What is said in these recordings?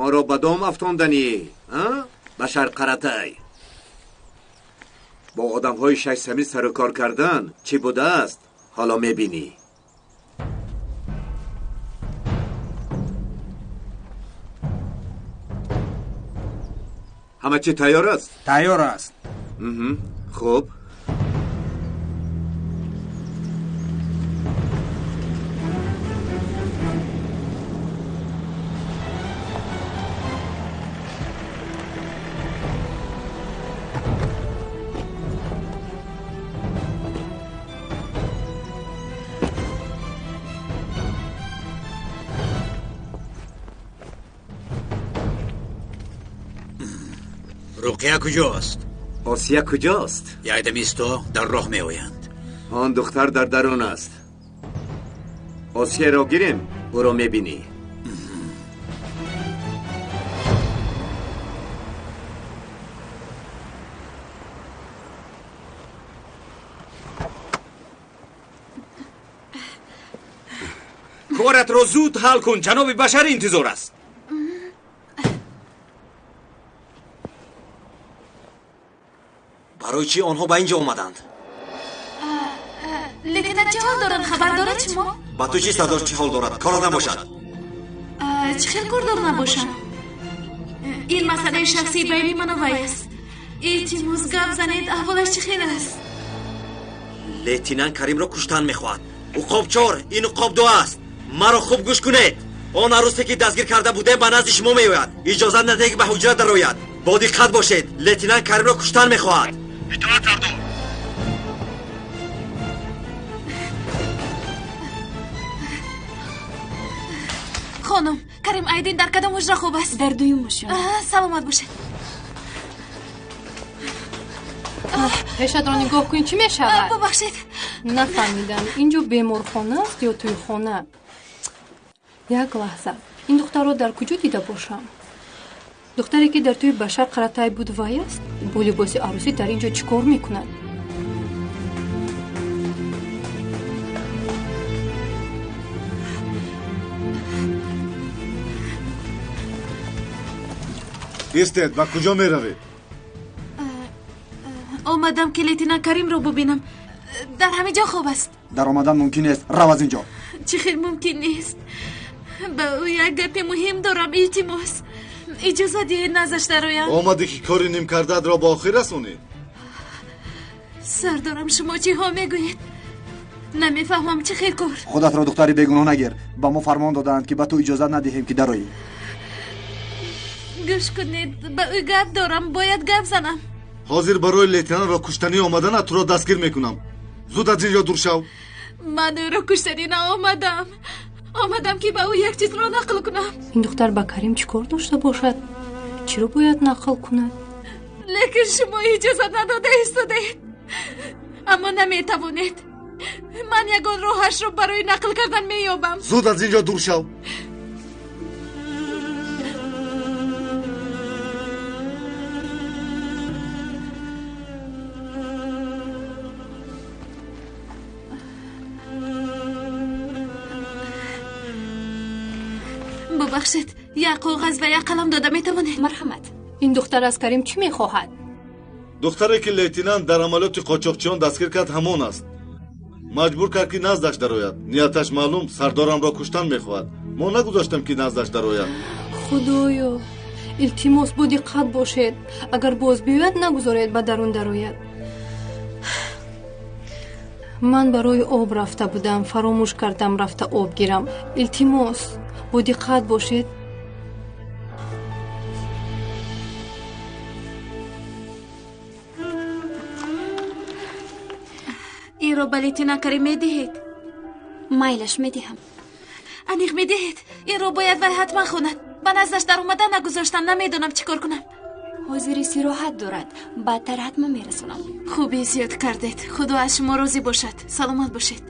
Моро ба дом афтонданӣ, Башар Қаратай. Бо одамҳои шашсамӣ сару кор кардан чӣ будааст, ҳоло мебинӣ. Ҳама чӣ тайёр аст? Тайёр аст. Хуб. Руқия куҷост? Осия куҷост? Як исто дар роҳ меоянд. Он духтар дар дарун аст. Осияро гирем, ӯро мебинӣ. Коратро зуд ҳал кун, ҷаноби Башар интизор аст. Барои чӣ онҳо ба ин ҷо омаданд? Лейтенант чӣ ҳол доранд, хабар дорад шумо? Ба ту чӣ сардор чӣ ҳол дорад? Кордор набошад. Чӣ хел кордор набошад? Ин масъалаи шахсии байни ману вай аст. Илтимос, гап занед, аҳволаш чӣ хел аст? Лейтенант Каримро куштан мехоҳад. Уқоб чор, ин уқоб ду аст. Маро хуб гӯш кунед. Он арӯсе ки дастгир карда будем ба назди шумо меояд. Иҷозат надиҳед ки ба ҳуҷра дарояд. Бо диққат бошед. Лейтенант Каримро куштан мехоҳад. Итоат сардор. Хонум, Карим Айдин дар кадом ҳуҷра хоб аст? Дар дуюм ошёна. Саломат бошед. Пешатро нигоҳ кун, чӣ мешавад? Бубахшед. Нафаҳмидам, ин ҷо беморхона аст ё тӯйхона? Як лаҳза, ин духтарро дар куҷо дида бошам? Духтаре ки дар тӯи Башар Қаратай буд вай аст? Бо либоси арӯсӣ дар ин ҷо чӣ кор мекунад? Истед, ба куҷо меравед? Омадам ки лейтенант Каримро бубинам. Дар ҳамин ҷо хоб аст. Дар омадан мумкин нест. Рав аз ин ҷо. Чӣ хел мумкин нест? Ба ӯ як гапи муҳим дорам, илтимос. Иҷоза диҳед наздаш дароям. Омадӣ ки кори нимкардаатро ба охир расонӣ? Сардорам, шумо чиҳо мегӯед? Намефаҳмам чӣ хел кор. Худатро духтари бегуноҳ нагир. Ба мо фармон додаанд ки ба ту иҷозат надиҳем ки дароӣ. Гӯш кунед, ба ӯ гап дорам, бояд гап занам. Ҳозир барои лейтенантро куштанӣ омаданат туро дастгир мекунам. Зуд аз ин ҷо дур шав. Ман ӯро куштанӣ наомадам. Омадам ки ба ӯ як чизро нақл кунам. Ин духтар ба Карим чӣ кор дошта бошад? Чиро бояд нақл кунад? Лекин шумо иҷозат надода истодаед. Аммо наметавонед. Ман ягон роҳашро барои нақл кардан меёбам. Зуд аз ин ҷо дур шав. Бубахшед, як коғаз ва як қалам дода метавонед? Марҳамат. Ин духтар аз Карим чӣ мехоҳад? Духтаре ки лейтенант дар амалиёти қочоқчиён дастгир кард ҳамон аст. Маҷбур кард ки наздаш дарояд. Нияташ маълум, сардорамро куштан мехоҳад. Мо нагузоштем ки наздаш дарояд. Худоё, илтимос бо диққат бошед. Агар боз биёяд, нагузоред ба дарун дарояд. Ман барои об рафта будам, фаромӯш кардам рафта об гирам. Илтимос, бо диққат бошед. Инро ба лейтенант Карим медиҳед? Майлаш, медиҳам. Аниқ медиҳед? Инро бояд вай ҳатман хонад. Ба наздаш даромада нагузоштам, намедонам чӣ кор кунам. Ҳозир истироҳат дорад, баъдтар ҳатман мерасонам. Хуби зиёд кардед. Худо аз шумо розӣ бошад. Саломат бошед.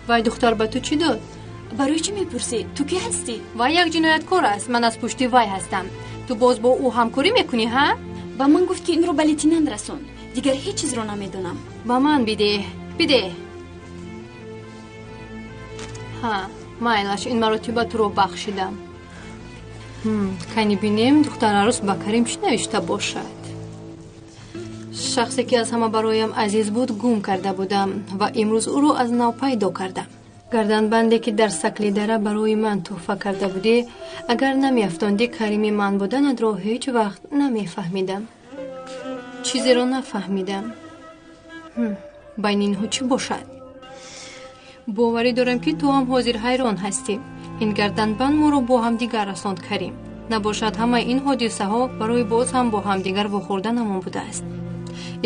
Вай духтар ба ту чӣ дод? Барои чӣ мепурсӣ? Ту кӣ ҳастӣ? Вай як ҷинояткор аст. Ман аз пушти вай ҳастам. Ту боз бо ӯ ҳамкорӣ мекунӣ, ҳа? Ба ман гуфт ки инро ба лейтенант расон. Дигар ҳеҷ чизро намедонам. Ба ман бидеҳ, бидеҳ. Ҳа, майлаш, ин маротиба туро бахшидам. Кани бинем духтар арӯс ба Карим чӣ навишта бошад. Шахсе ки аз ҳама бароям азиз буд гум карда будам ва имрӯз ӯро аз нав пайдо кардам. Гарданбанде ки дар саклидара барои ман тӯҳфа карда будӣ, агар намеафтондӣ Карими ман буданатро ҳеҷ вақт намефаҳмидам. Чизеро нафаҳмидам. Байни инҳо чӣ бошад? Боварӣ дорам ки ту ҳам ҳозир ҳайрон ҳастӣ. Ин гарданбанд моро бо ҳамдигар расонд, Карим. Набошад ҳамаи ин ҳодисаҳо барои боз ҳам бо ҳамдигар вохӯрданамон будааст.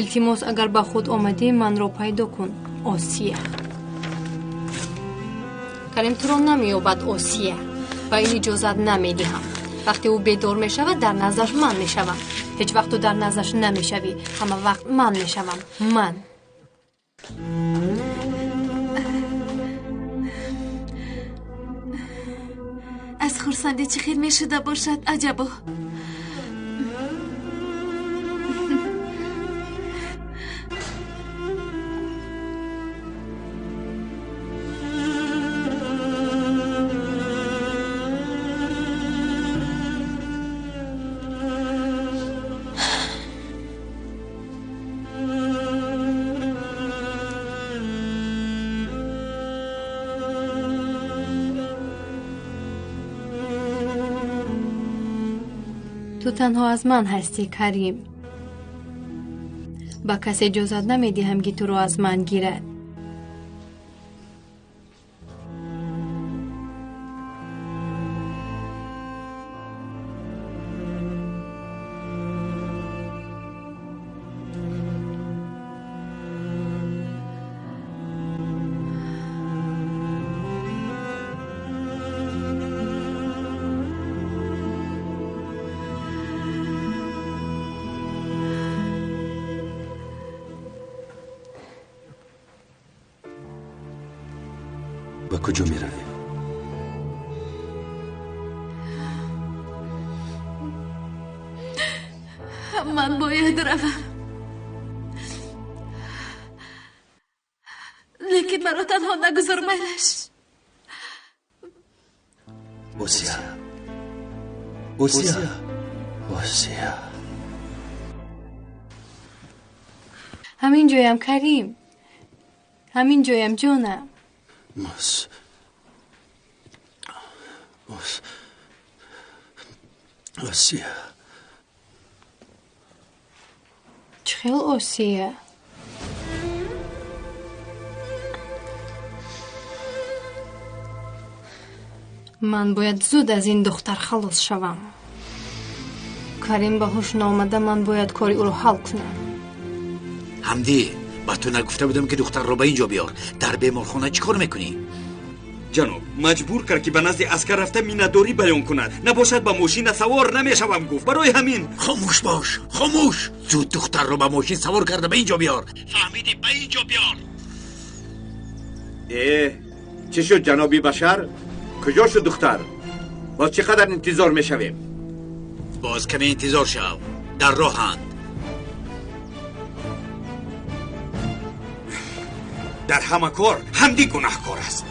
Илтимос, агар ба худ омадӣ, манро пайдо кун. Осия. Карим туро намеёбад, Осия. Ба ин иҷозат намедиҳам. Вақте ӯ бедор мешавад, дар наздаш ман мешавам. Ҳеҷ вақт ту дар наздаш намешавӣ. Ҳама вақт ман мешавам. Ман. Аз хурсандӣ чӣ хел мешуда бошад, аҷабо. Ту танҳо аз ман ҳастӣ, Карим. Ба касе иҷозат намедиҳам, ки туро аз ман гирад. Ба куҷо меравем? Ман бояд равам. Лекин маро танҳо нагузор, майлаш. Осия, Осия, Осия. Ҳамин ҷоям, Карим. Ҳамин ҷоям, ҷонам. Мос. Мос. Осия. Чӣ хел Осия? Ман бояд зуд аз ин духтар халос шавам. Карим ба ҳуш наомада, ман бояд кори ӯро ҳал кунам. Ҳамдӣ, ба ту нагуфта будам, ки духтарро ба ин ҷо биёр. Дар беморхона чӣ кор мекунӣ? Ҷаноб, маҷбур кард, ки ба назди аскар рафта миннатдорӣ баён кунад. Набошад, ба мошина савор намешавам, гуфт. Барои ҳамин. Хомӯш бош, хомӯш. Зуд духтарро ба мошин савор карда ба ин ҷо биёр. Фаҳмидӣ? Ба ин ҷо биёр. Э, чӣ шуд, ҷаноби Башар? Куҷо шуд духтар? Боз чӣ қадар интизор мешавем? Боз каме интизор шав, дар роҳанд. Дар ҳама кор ҳамдӣ гунаҳкор аст.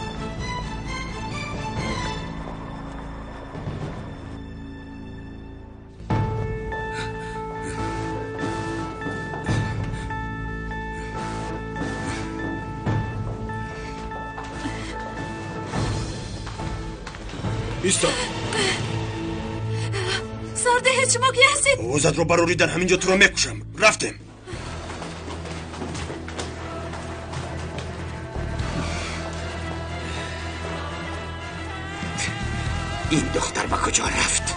Исто. Сардеҳед, шумо ки ҳастед? Овозатро барорӣ, дар ҳамин ҷо туро мекушам. Рафтем. Ин духтар ба куҷо рафт?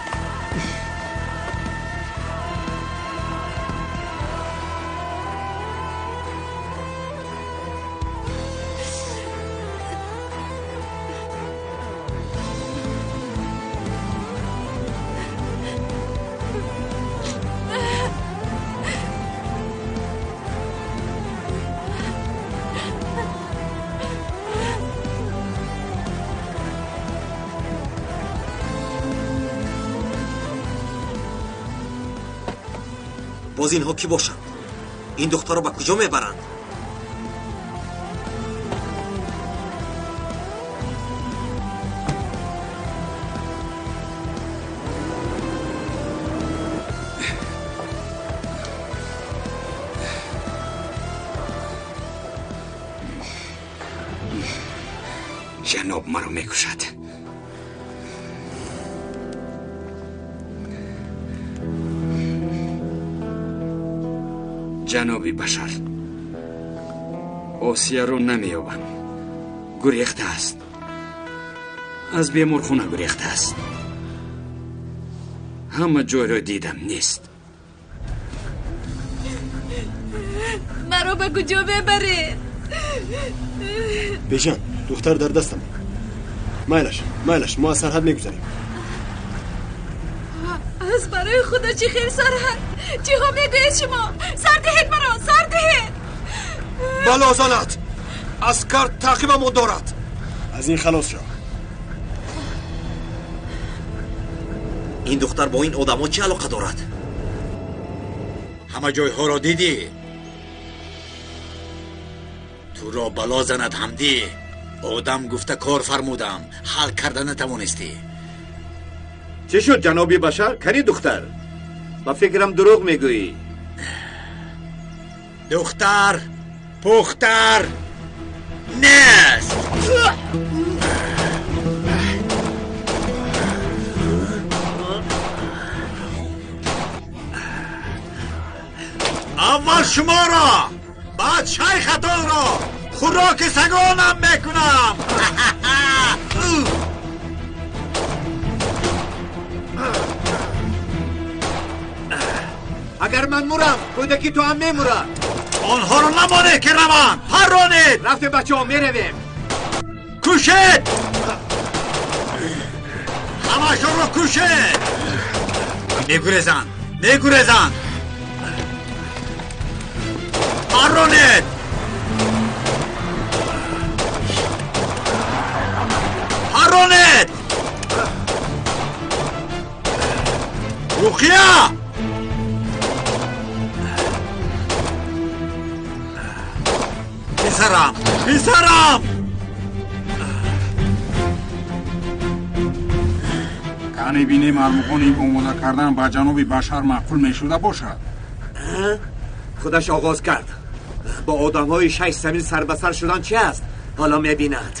Боз инҳо кӣ бошанд? Ин духтарро ба куҷо мебаранд? Ҷаноб маро мекушад. Ҷаноби Башар, Осияро намеёбам. Гурехта аст. Аз беморхона гурехта аст. Ҳама ҷойро дидам, нест. Маро ба куҷо мебаред? Бежан, духтар дар дастам. Майлаш, майлаш, мо аз сарҳад мегузарем. Аз барои худо, чӣ хел сарҳад? Чиҳо мегӯед шумо? Сар диҳед маро, сар диҳед! Бало занад, аскар таъқибамон дорад. Аз ин халос шав. Ин духтар бо ин одамҳо чӣ алоқа дорад? Ҳама ҷойҳоро дидӣ? Туро бало занад, Ҳамдӣ. Одам гуфта кор фармудам, ҳал карда натавонистӣ. Чӣ шуд, ҷаноби Башар? Кани духтар? Ба фикрам, дурӯғ мегӯӣ. Духтар пухтар нест. Аввал шуморо, баъд шайхатонро хӯроки сагонам мекунам. Агар ман мурам, кӯдаки ту ҳам мемурад. Онҳоро намонед, ки раванд. Парронед. Рафтем, бачаҳо, меравем. Кушед ҳамашонро, кушед. Мегурезанд, мегурезанд. Парронед. Парронед. Руқия! Писарам, писарам! Кане бинем, армуғони омода кардан ба ҷаноби Башар маъқул мешуда бошад. Худаш оғоз кард. Бо одамҳои шаш самин сарбасар шудан чи аст? Ҳоло мебинад.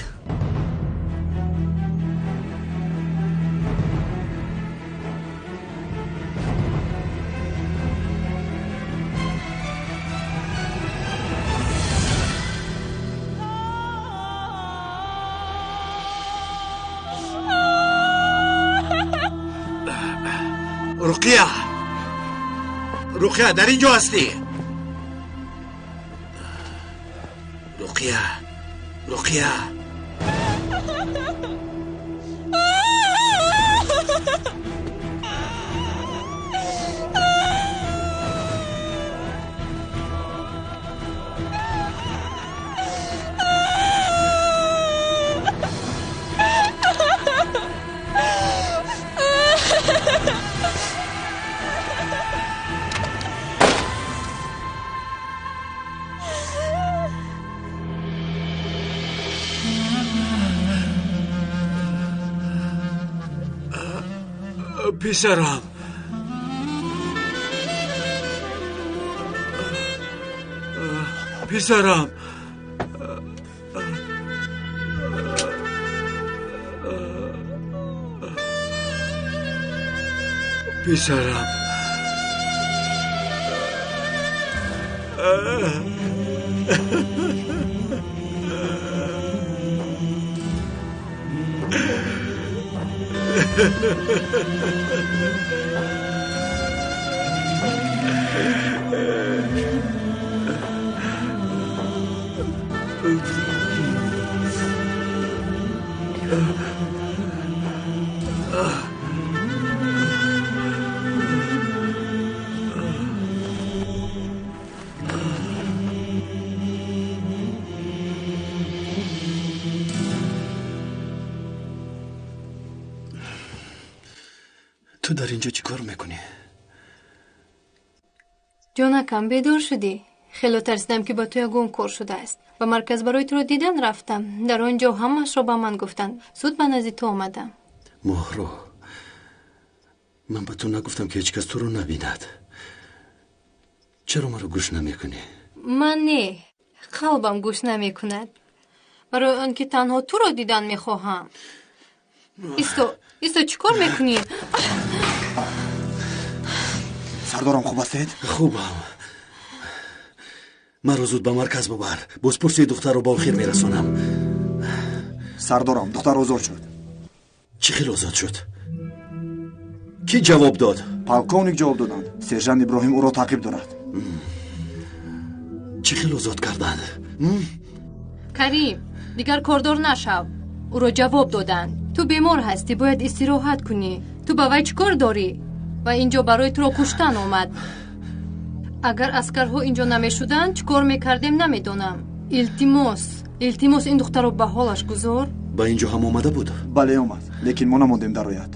Руқия, Руқия, дар ин ҷо ҳастӣ? Руқия, Руқия. Писарам, писарам, писарам. Ту дар инҷо чӣ кор мекунӣ? Ҷонакам, бедор шудӣ? Хело тарсидам, ки ба ту ягон кор шудааст. Ба марказ барои туро дидан рафтам. Дар он ҷо ҳамаашро ба ман гуфтанд. Зуд ба назди ту омадам. Моҳрӯ, ман ба ту нагуфтам, ки ҳеҷ кас туро набинад. Чаро маро гӯш намекунӣ? Ман не, қалбам гӯш намекунад. Барои он ки танҳо туро дидан мехоҳам. Исто, исто, чӣ кор мекунӣ? Сардорам, хуб ҳастед? Хубам. Маро зуд ба марказ бубар. Бозпурсии духтарро ба охир мерасонам. Сардорам, духтар озод шуд. Чӣ хел озод шуд? Кӣ ҷавоб дод? Полковник ҷавоб доданд. Сержант Иброҳим ӯро таъқиб дорад. Чӣ хел озод карданд? Карим, дигар кордор нашав. Ӯро ҷавоб доданд. Ту бемор ҳастӣ, бояд истироҳат кунӣ. Ту ба вай чӣ кор дорӣ? Ва инҷо барои туро куштан омад. Агар аскарҳо инҷо намешуданд, чӣ кор мекардем, намедонам. Илтимос, илтимос, ин духтарро ба ҳолаш гузор. Ба инҷо ҳам омада буд? Бале, омад, лекин мо намондем дарояд.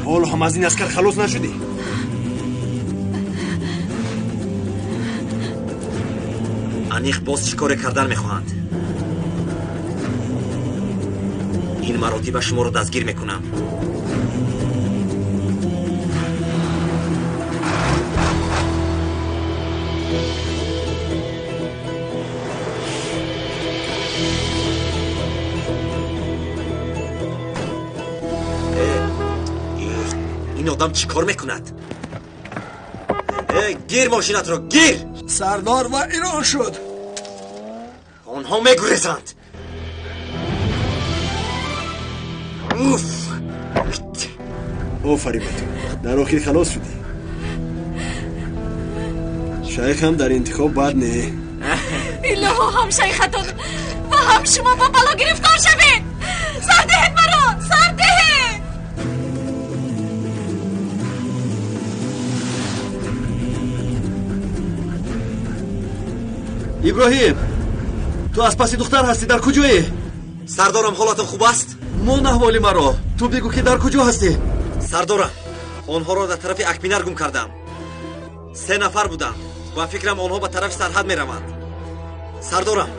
Ҳоло ҳам аз ин аскар халос нашудӣ? Аниқ боз чӣ коре кардан мехоҳанд? Ин маротиба шуморо дастгир мекунам. Ин одам чӣ кор мекунад? Гир мошинатро, гир! Сардор ва Ирон шуд. Онҳо мегурезанд. Уф! Офарин ба ту, дар охир халос шудӣ. Шайхам дар интихоб бад не. Илоҳо, ҳам шайхатон ва ҳам шумо ба бало гирифтор шавед. Сар диҳед маро, сар диҳед! Иброҳим, ту аз паси духтар ҳастӣ, дар куҷоӣ? Сардорам, ҳолатон хуб аст? Мон аҳволи маро. Ту бигӯ, ки дар куҷо ҳастӣ? Сардорам, онҳоро дар тарафи Акпинар гум кардам. 3 нафар буданд. Ба фикрам, онҳо ба тарафи сарҳад мераванд. Сардорам,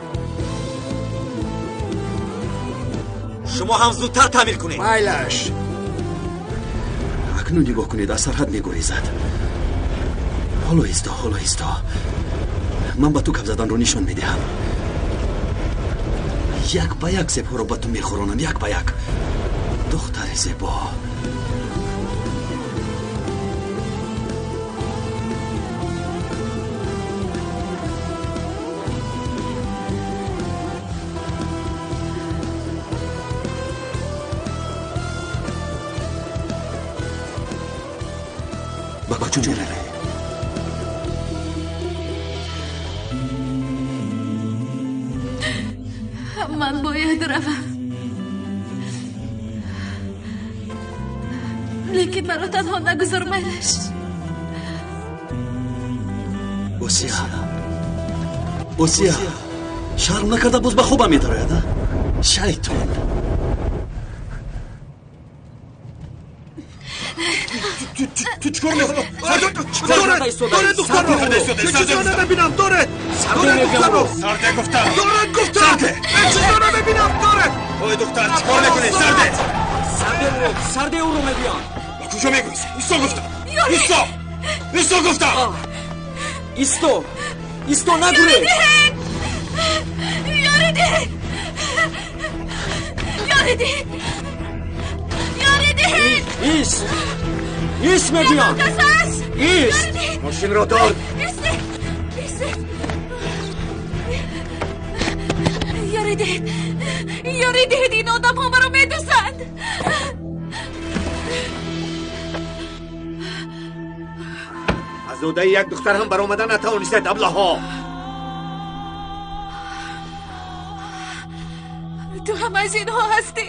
шумо ҳам зудтар таъмир кунед. Майлаш. Акнун нигоҳ кунед, аз сарҳад мегурезад. Ҳоло исто, ҳоло исто. Ман ба ту гап заданро нишон медиҳам. Як ба як зебҳоро ба ту мехӯронам, як ба як. Духтари зебо. Ба куҷо меравӣ? Ман бояд равам. Лекин маро танҳо нагузор, майлаш. Осия, Осия, шарм накарда боз ба хобам медарояд, а? Шайтон. Ту чӣ кор мекунӣ? Доред духтарро! Чизо намебинам, доред! Доред духтарро! Сарде гуфтам! Доред гуфтам! Чизо намебинам, доред! Ой духтар, чӣ кор мекунӣ? Сарде! Сарде ӯро мегӯям. Ба куҷо мегӯӣ? Исто гуфтам! Исто! Исто гуфтам! Исто! Исто, нагурез! Ёри диҳед! Ёри диҳед! Ёри диҳед! Ист! Ист мегӯям! Ист! Мошинро дор! Ёри диҳед! Ёри диҳед! Ин одамҳо маро медӯзанд! Аз додаи як духтар ҳам баромада натавонистед, аблаҳо! Ту ҳам аз инҳо ҳастӣ!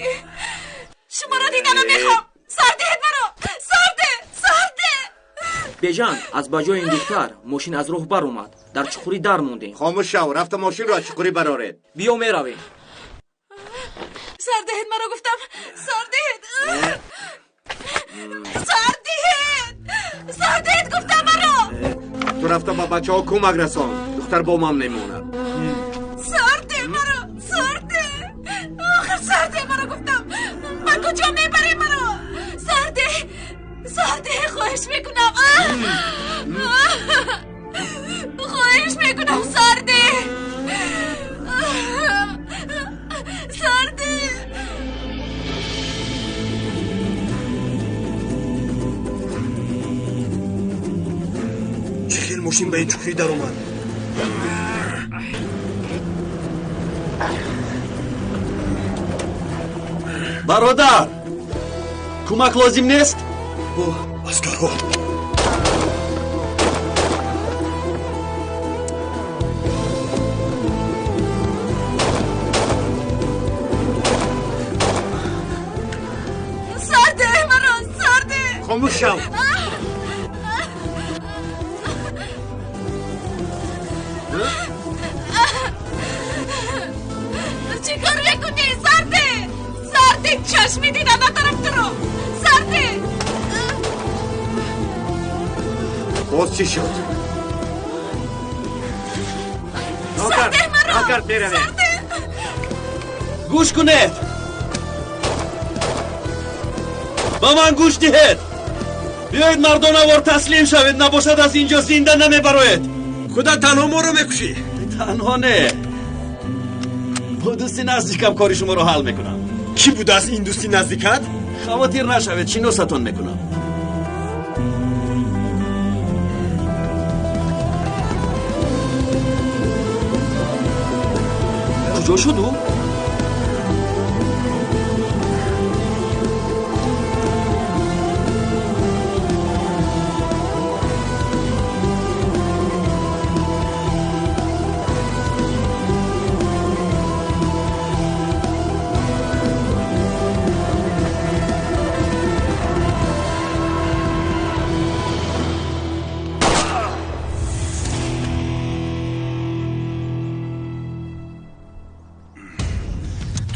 Шуморо дида намехоҳам! Сар диҳед маро! Сар деҳ! Сар деҳ! Бежан, аз ба ҷои ин духтар мошин аз роҳ баромад. Дар чуқурӣ дар мондем. Хомӯш шав, рафта мошинро аз чуқурӣ бароред. Биё меравем. Сар диҳед маро гуфтам! Сар диҳед! Сар диҳед! Сар диҳед гуфтам маро! Ту рафта ба бачаҳо кӯмак расон. Духтар бо ман мемонад. Сар деҳ маро! Сар деҳ! Охир сар деҳ маро гуфтам! Ба куҷо мебарӣ маро? Сар деҳ! Сар деҳ, хоҳиш мекунам! Хоҳиш мекунам, сар деҳ! Сар деҳ! Чӣ хел мошин ба ин чуқурӣ даромад? Бародар, кӯмак лозим нест? Аскарҳо! Сар деҳ маро! Сар деҳ! Хомӯш шав! Чӣ кор мекунӣ? Сар деҳ! Сар деҳ! Чашми дида надорам туро! Сар деҳ! Боз чӣ шуд? Сар деҳ маро! Нокард, меравем. Сар деҳ! Гӯш кунед! Ба ман гӯш диҳед! Биёед мардонавор таслим шавед, набошад аз инҷо зинда намебароед. Худо танҳо моро мекушӣ. Танҳо не. Бо дӯсти наздикам кори шуморо ҳал мекунам. Кӣ будааст ин дӯсти наздикат? Хавотир нашавед, шиносатон мекунам. Куҷо шуд ӯ?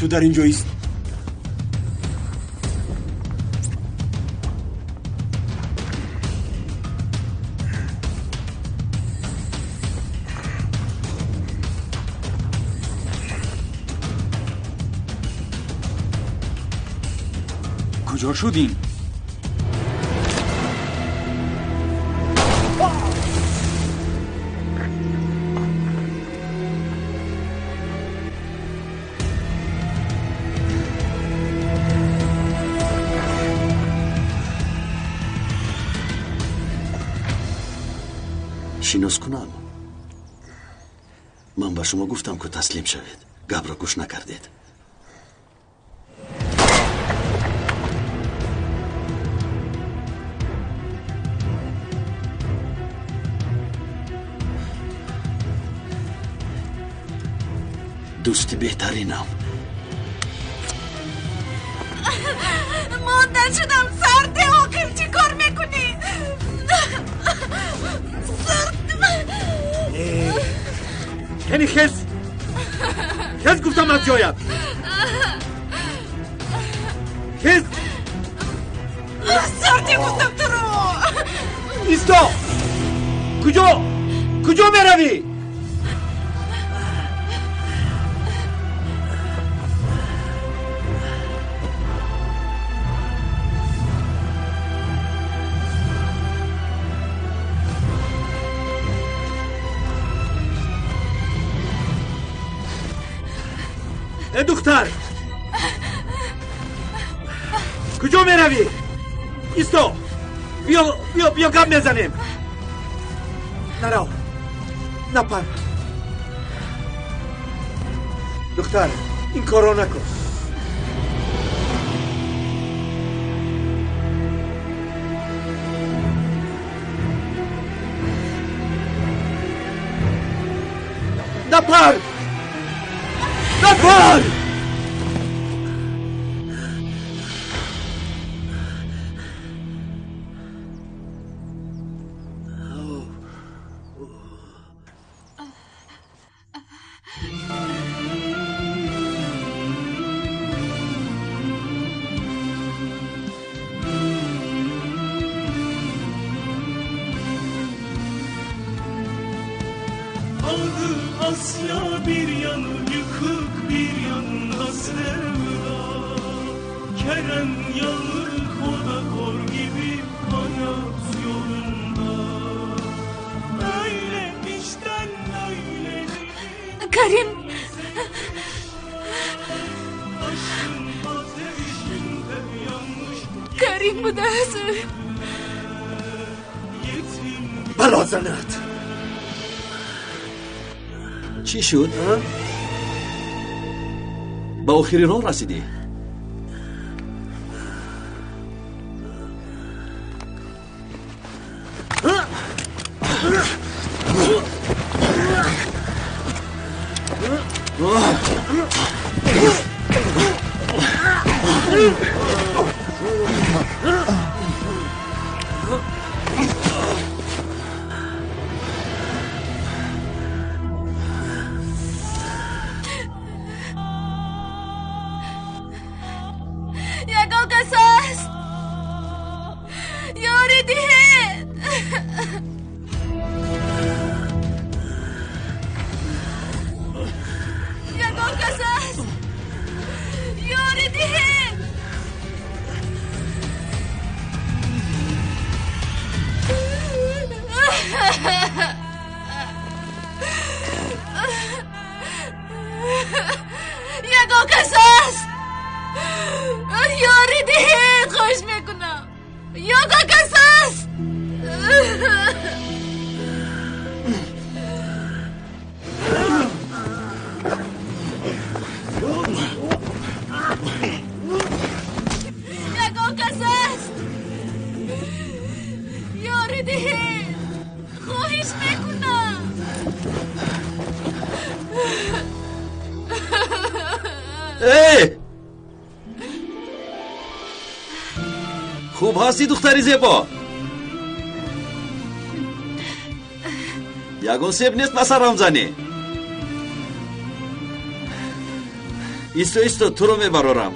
Ту дар ин ҷо ист. Куҷо шуд ин? Шинос кунам. Ман ба шумо гуфтам, ки таслим шавед. Гапро гӯш накардед. Дӯсти беҳтаринам. Монда шудам, сарде, охир чӣ кор мекунӣ? Кани хез! Хез гуфтам аз ҷоят! Хез! Сарде гуфтам туро! Исто! Куҷо? Куҷо меравӣ? Э духтар! Куҷо меравӣ? Исто! Биё, биё, биё гап мезанем. Нарав. Напар. Духтар, ин корро накун. Напар! Напар! Adı Asya bir yanı yıkık bir yanında sevda. Kerem yanık o da kor gibi hayat yolunda. Öyle işten öyle Karim. Aşkın ateşinde yanmış. Karim будааст. Бало занад. Чӣ шуд? Ба охири роҳ расидӣ? Ягон кас аст, ёрӣ диҳед. Ягон кас аст, ёрӣ диҳед. Ягон кас аст, ёрӣ диҳед. Хоҳиш мекунам, ягон кас аст. Ягон кас аст, ёрӣ диҳед. Хоҳиш мекунам. Э! Хуб ҳастӣ, духтари зебо? Ягон себ нест ба сарам занӣ? Исто, исто, туро мебарорам.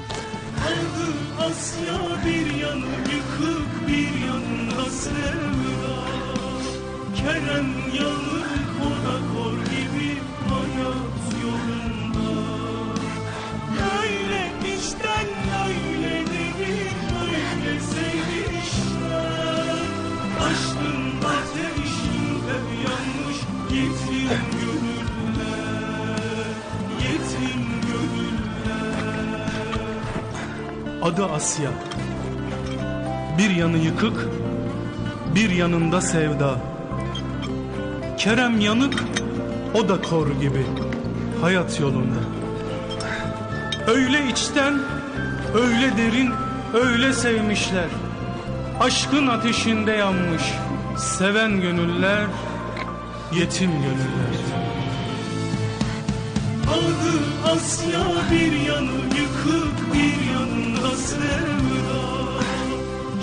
Adı Asya bir yanı yıkık bir yanında sevda. Kerem yanık o da kor gibi hayat yolunda. Öyle içten öyle derin öyle sevmişler. Aşkın ateşinde yanmış yetim gönüller. Yetim gönüller. Adı Asya. Bir yanı yıkık, bir yanında sevda. Kerem yanık, o da kor gibi hayat yolunda. Öyle içten, öyle derin, öyle sevmişler. Aşkın ateşinde yanmış seven gönüller, yetim gönüller. Adı Asya bir yanı yıkık bir yanında sevda.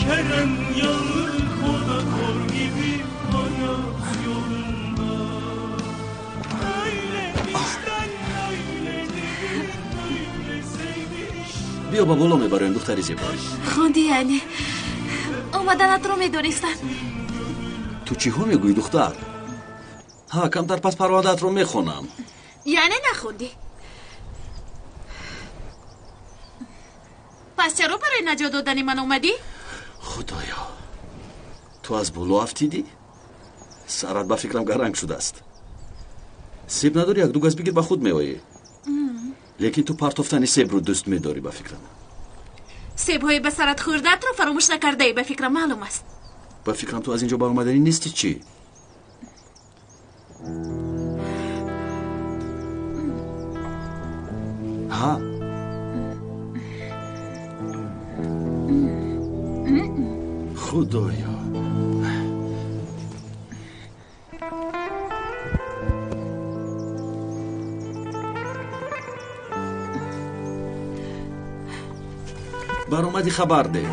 Kerem yanık o da kor gibi hayat yolunda. Öyle işten öyle değil öyle sevişten. Биё ба боло мебароем, духтари зебо. Хонди яъне омаданатро медонистам. Ту чиҳо мегӯӣ, духтар? Ҳа, камтар пас парвандаатро мехонам. Яъне нахондӣ? Пас чаро барои наҷот додани ман омадӣ? Худоё, ту аз боло афтидӣ? Сарат ба фикрам гаранг шудааст. Себ надорӣ, як-ду газ бигир, ба худ меоӣ. Лекин ту партофтани себро дӯст медорӣ, ба фикрам. Себҳои ба сарат хӯрдаатро фаромӯш накардаӣ, ба фикрам маълум аст. Ба фикрам ту аз ин ҷо баромаданӣ нестӣ, чӣ? Ҳа, худоё, баромадӣ, хабар деҳ.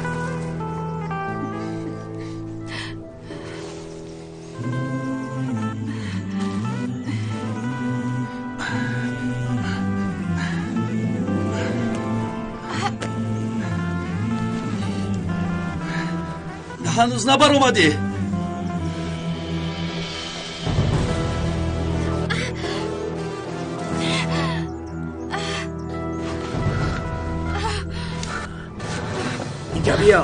Ҳанӯз набаромадӣ? Инҷа биё,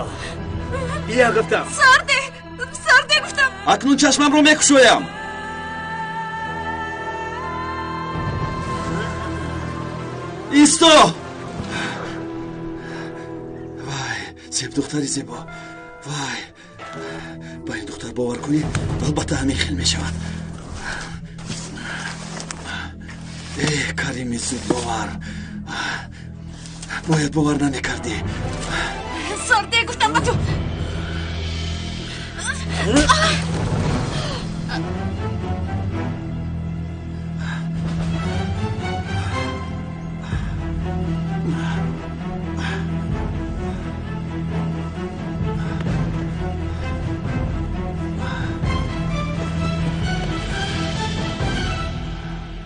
биё гуфтам. Сарде, сарде гуфтам. Акнун чашмамро мекушоям. Исто! Вай, себ, духтари зебо, вай, ба ин духтар бовар кунӣ, албатта ҳамин хел мешавад. Э, Карими зудбовар, бояд бовар намекардӣ. Сарде гуфтам ба ту.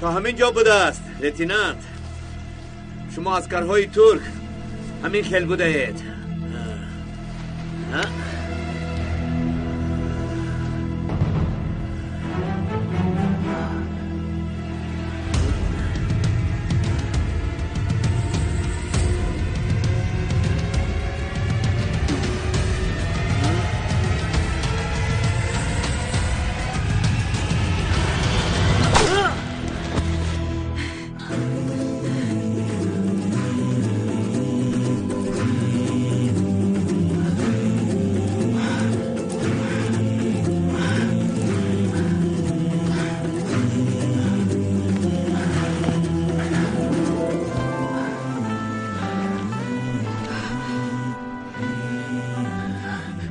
Та ҳамин ҷо будааст, лейтенант. Шумо аскарҳои турк ҳамин хел будаед.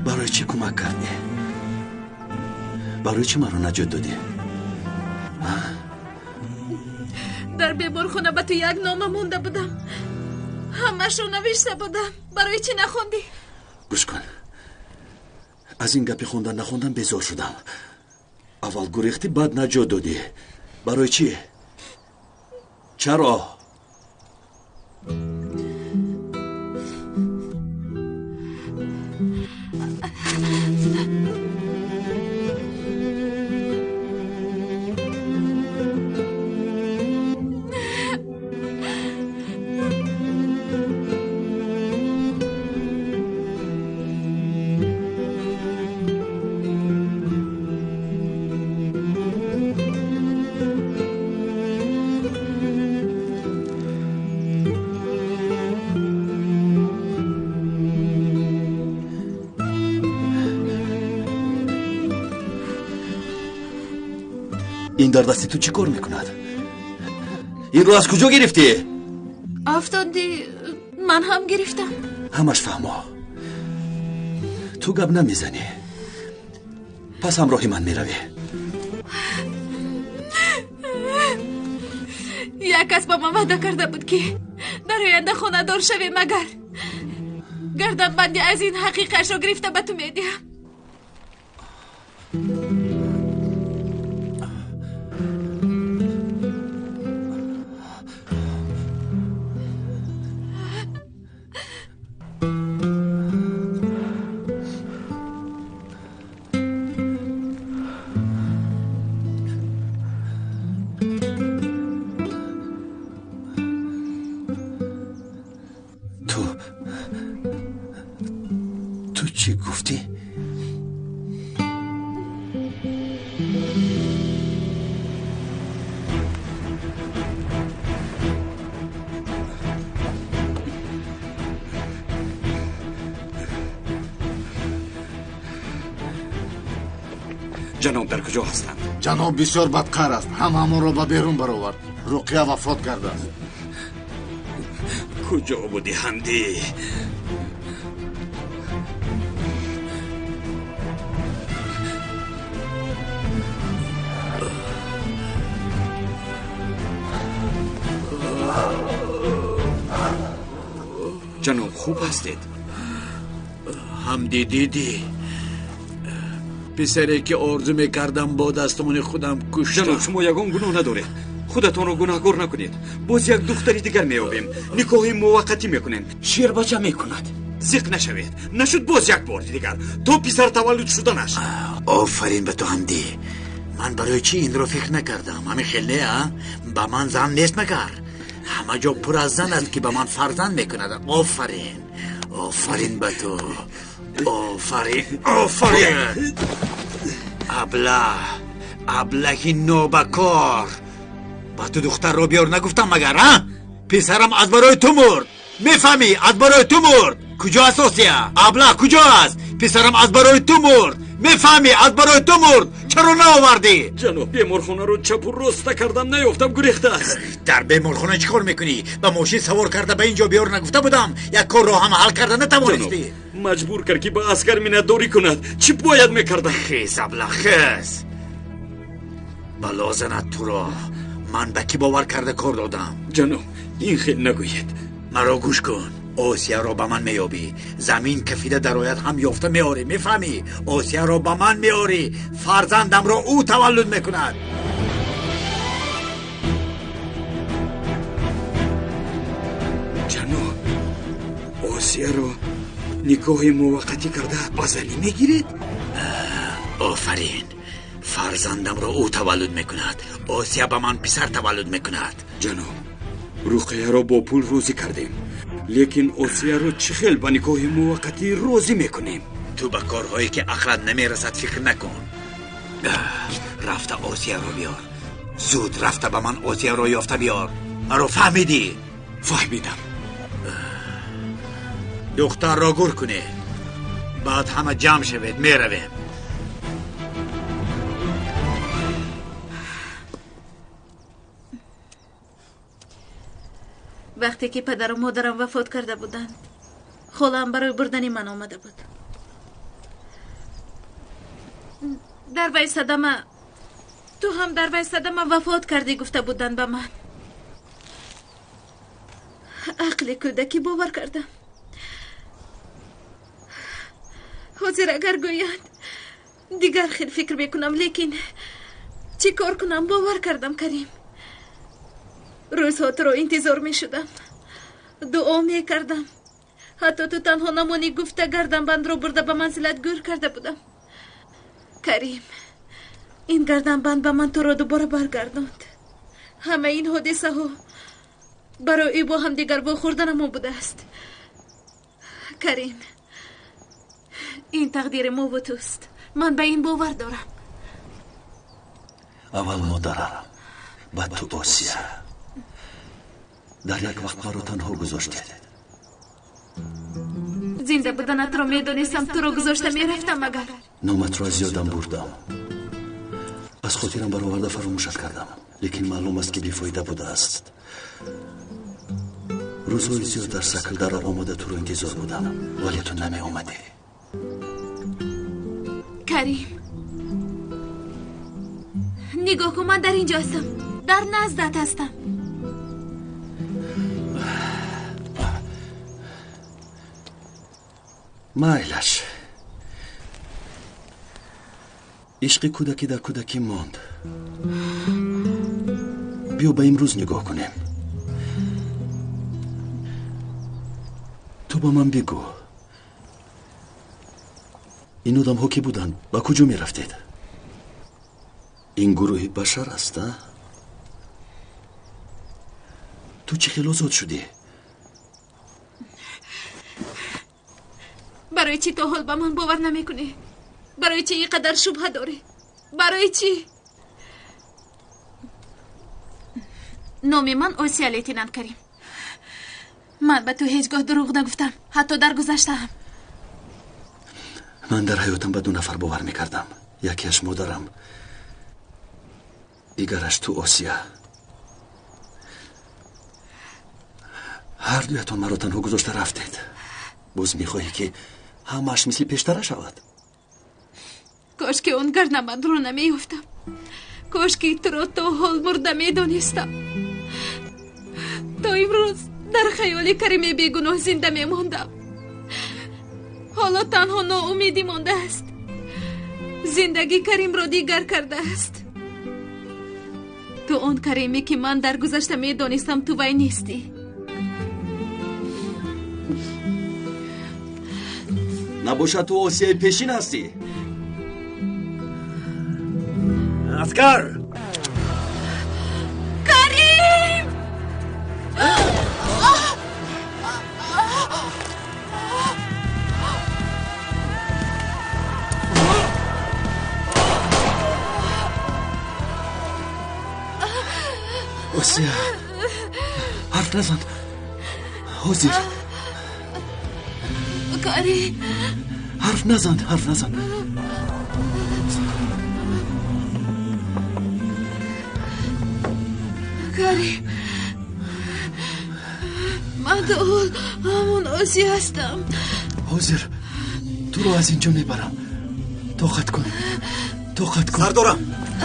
Барои чӣ кӯмак кардӣ? Барои чӣ маро наҷот додӣ? Дар беморхона ба ту як нома монда будам, ҳамашро навишта будам. Барои чӣ нахондӣ? Гӯш кун, аз ин гапи хондан нахондан безор шудам. Аввал гурехтӣ, баъд наҷот додӣ. Барои чӣ? Чаро? Ин дар дасти ту чӣ кор мекунад? Инро аз куҷо гирифтӣ? Афтодӣ, ман ҳам гирифтам. Ҳамаш фаҳмо. Ту гап намезанӣ. Пас ҳамроҳи ман меравӣ. Як кас ба ман ваъда карда буд, ки дар оянда хонадор шавем, магар гарданбанди аз ин ҳақиқашро гирифта ба ту медиҳам. Чӣ гуфтӣ? Ҷаноб дар куҷо ҳастанд? Ҷаноб бисёр бадқар аст. Ҳам ҳамонро ба берун баровард. Руқия вафот кардааст. Куҷо будӣ, Ҳамдӣ? Ҷаноб хуб ҳастед? Ҳамдӣ, дидӣ? Писаре ки орзу мекардам бо дастони худам куштам. Ҷаноб, шумо ягон гуноҳ надоред. Худатонро гунаҳкор накунед. Боз як духтари дигар меёбем, никоҳи муваққатӣ мекунем, шербача мекунад. Зиқ нашавед. Нашуд, боз як бор дигар то писар таваллуд шуданаш. Офарин ба ту, Ҳамдӣ. Ман барои чӣ инро фикр накардам? Ҳамин хел не, а? Ба ман зан нест магар? Ҳама ҷо пур аз зан аст, ки ба ман фарзанд мекунад. Офарин, офарин ба ту, офарин, офарин. Аблаҳ, аблаҳи нобакор. Ба ту духтарро биёр нагуфтам магар, а? Писарам аз барои ту мурд, мефаҳмӣ? Аз барои ту мурд. Куҷо аст Осия? Аблаҳ, куҷо аст? Писарам аз барои ту мурд, мефаҳмӣ? Аз барои ту мурд. Чаро наовардӣ? Ҷаноб, беморхонаро чапу роста кардам, наёфтам, гурехтааст. Дар беморхона чӣ кор мекунӣ? Ба мошин савор карда ба ин ҷо биёр нагуфта будам? Як корро ҳам ҳал карда натавонистӣ. Маҷбур кард, ки ба аскар миннатдорӣ кунад. Чӣ бояд мекардам? Хез, аблаҳ, хез. Бало занад туро. Ман ба кӣ бовар карда кор додам? Ҷаноб, ин хел нагӯед. Маро гӯш кун. Осияро ба ман меёбӣ. Замин кафида дарояд ҳам ёфта меорӣ, мефаҳмӣ? Осияро ба ман меорӣ. Фарзандамро ӯ таваллуд мекунад. Ҷаноб, Осияро никоҳи муваққатӣ карда ба занӣ мегиред? Офарин. Фарзандамро ӯ таваллуд мекунад. Осия ба ман писар таваллуд мекунад. Ҷаноб, Руқияро бо пул розӣ кардем, лекин Осияро чӣ хел ба никоҳи муваққатӣ розӣ мекунем? Ту ба корҳое ки ақлат намерасад фикр накун. Рафта Осияро биёр. Зуд рафта ба ман Осияро ёфта биёр. Маро фаҳмидӣ? Фаҳмидам. Духтарро гур кунед, баъд ҳама ҷамъ шавед, меравем. Вақте ки падару модарам вафот карда буданд, холаам барои бурдани ман омада буд. Дар вай садама, ту ҳам дар вай садама вафот кардӣ, гуфта буданд ба ман. Ақли кӯдакӣ бовар кардам. Ҳозир агар гӯянд, дигар хел фикр мекунам, лекин чӣ кор кунам? Бовар кардам, Карим. Рӯзҳо туро интизор мешудам, дуо мекардам. Ҳатто ту танҳо намонӣ гуфта гарданбандро бурда ба манзилат гӯр карда будам. Карим, ин гарданбанд ба ман туро дубора баргардонд. Ҳамаи ин ҳодисаҳо барои бо ҳамдигар вохӯрданамон будааст. Карим, ин тақдири мову туст. Ман ба ин бовар дорам. Аввал модарам, баъд ту, Осия. Дар як вақт маро танҳо гузоштед. Зинда буданатро медонистам, туро гузошта мерафтам магар. Номатро аз ёдам бурдам, аз хотирам бароварда фаромӯшат кардам, лекин маълум аст, ки бефоида будааст. Рӯзҳои зиёд дар Саклдара омада туро интизор будам, вале ту намеомадӣ. Карим, нигоҳ кун, ман дар ин ҷо ҳастам, дар наздат ҳастам. Майлаш. Ишқи кӯдакӣ дар кӯдакӣ монд. Биё ба имрӯз нигоҳ кунем. Ту ба ман бигӯ, ин одамҳо ки буданд, ба куҷо мерафтед? Ин гурӯҳи башар аст, а? Ту чӣ хел озод шудӣ? Барои чӣ то ҳол ба ман бовар намекунӣ? Барои чӣ ин қадар шубҳа дорӣ? Барои чӣ? Номи ман Осия, лейтенант Карим. Ман ба ту ҳеҷ гоҳ дурӯғ нагуфтам, ҳатто дар гузаштаам. Ман дар ҳаётам ба ду нафар бовар мекардам. Якеаш модарам, дигараш ту, Осия. Ҳар дуятон маро танҳо гузошта рафтед. Боз мехоҳӣ ки ҳамааш мисли пештара шавад? Кош ки он гарнамадро намеёфтам. Кош ки туро то ҳол мурда медонистам. То имрӯз дар хаёли Карими бегуноҳ зинда мемондам. Ҳоло танҳо ноумедӣ мондааст. Зиндагӣ Каримро дигар кардааст. Ту он Кариме ки ман дар гузашта медонистам, ту вай нестӣ. Набошад, ту Осияи пешин ҳастӣ? Аскар! Карим! Осия, ҳарф назан. Ҳозир. Карим! Ҳарф назан, ҳарф назан. Карим, ман то ҳол ҳамон Осия ҳастам. Ҳозир туро аз инҷо мебарам. Тоқат кун, тоқат кун. Сардорам,